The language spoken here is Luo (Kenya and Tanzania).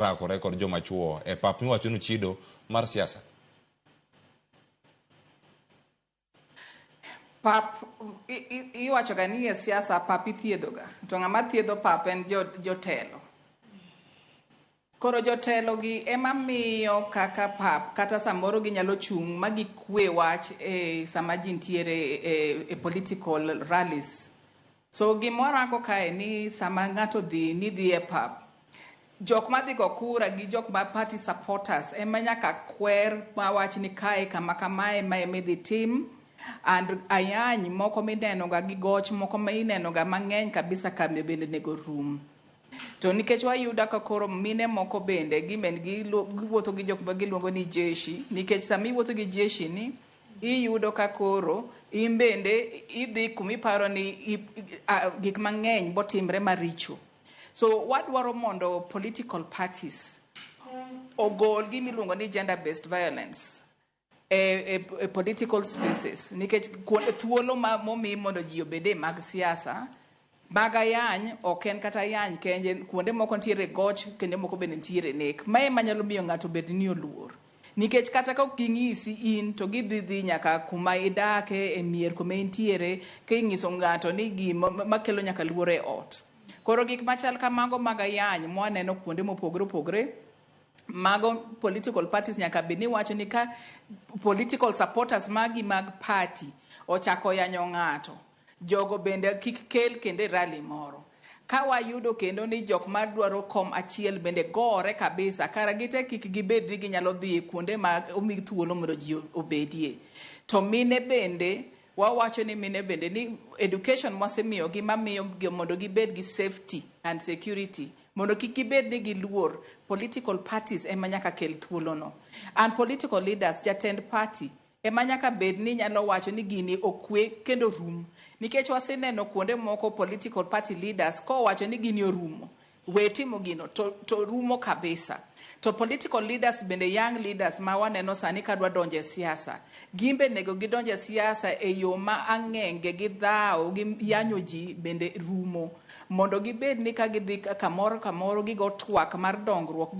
Rakore kod joma chuo e pap miwacho ni chido mar siasa. Pap iwacho ga ni e siasa pap ithiedho ga to ng'ama thiedho pap en jotelo. Koro jotelo gi ema miyo kaka pap kata samoro ginyalo chung' ma gikwe wach e sama ji nitiere e political rallies. So gimoro kae ni sama ng'ato dhi ni dhi e pap, jok madhi go kura gi jok ma party supporters ema nyaka kwer mawach ni kae kama kamae ma ema idhi tim and ayany moko mineno ga gi goch moko ma ineno ga mang'eny kabisa ka bende nego rum. To nikech wayudo ka koro mine moko bende gimen giwuotho gi jok ma giluongo ni jeshi, nikech sama iwuotho gi jeshi ni iyudo ka koro in bende idhi kumiparo ni gik mang'eny botimre maricho. So wadwaro mondo political parties ogol gimiluongo ni gender based violence e political spaces, nikech thuolo ma momi mondo ji obede mag siasa mag ayany ok en kata ayany kende. Kuonde moko nitiere goch, kendo moko bende nitiere nek. Mae ema nyalo miyo ng'ato bed ni oluor, nikech kata ka ok ging'isi in to gidhi dhi nyaka kuma idake e mier kuma intiere king'iso ng'ato ni gima makelo nyaka luoro e ot. Koro gik machal kamago mag ayany mwaneno kuonde mopogore opogore, mago political parties nyaka bed ni wacho ni ka political supporters magi mag party ochako yanyo ng'ato, jogo bende kik kel kendo e rally moro. Ka wayudo kendo ni jok madwaro kom achiel bende gore kabisa, kara gite kik gibed ni ginyalo dhi kuonde ma omi thuolo mondo ji obedie. To mine bende wawacho ni mine bende ni education mwasemiyogi mamiyo mondo gibed gi safety and security, mondo kik gibed ni giluor, political parties ema nyaka kel thuolono. And political leaders, jatend party ema nyaka bed ni nyalo wacho ni gini okwe kendo rum, nikech waseneno kuonde moko political party leaders kowacho ni gini orumo, we timo gino to rumo kabisa. To political leaders bende, young leaders ma waneno sani kadwa donjo e siasa, gin be nego gidonjo e siasa e yo ma ang'enge gi dhawo gi yanyo ji bende rumo, mondo gibed ni ka gidhi kamoro kamoro gigo twak mar dongruok.